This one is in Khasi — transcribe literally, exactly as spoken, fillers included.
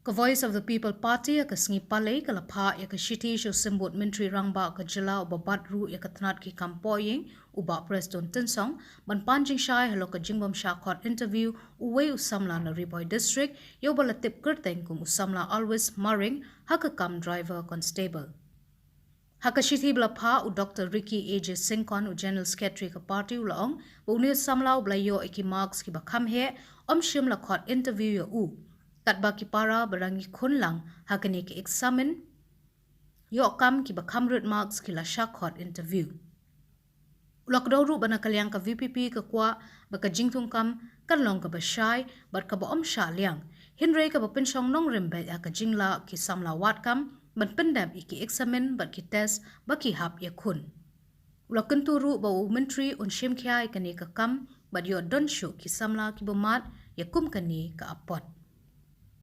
Ka Voice of the People Party ha ka sngi Palei ka la phah ïa ka shithi sha u Symbud Myntri Rangbah ka jylla uba bat ruh ïa ka tnat ki kam pohïing, u Bah Prestone Tynsong, ban pan jingshai halor ka jingbym shah khot interview uwei u samla na Ri Bhoi District, ïa uba la tip kyrteng kum u samla Alwis Maring, ha ka kam driver constable. Ha ka shithi ba la phah, u Doktor Ricky A J Syngkon, u General Secretary ka party, u la ong ba une u samla uba la ïoh ïa ki marks kiba kham heh, ym shym la khot interview ïa u. Katba ki para ba dang ïakhun lang ha kane ka eksamin ïoh kam kiba kham rit marks ki la shah khot interview. U la kdew ruh ba na ka liang ka V P P ka kwah ba ka jingthung kam kan long kaba shai bad kaba ym shah liang, hynrei kaba pynshong nongrim beit ha ka jinglah ki samla wad kam ban pyndep ïa ki eksamin bad ki test ba ki hap ïakhun. U la kyntu ruh ba u Myntri un shim khia ïa kane ka kam bad ïoh don shuh ki samla kiba mad ïa kum kane ka apot.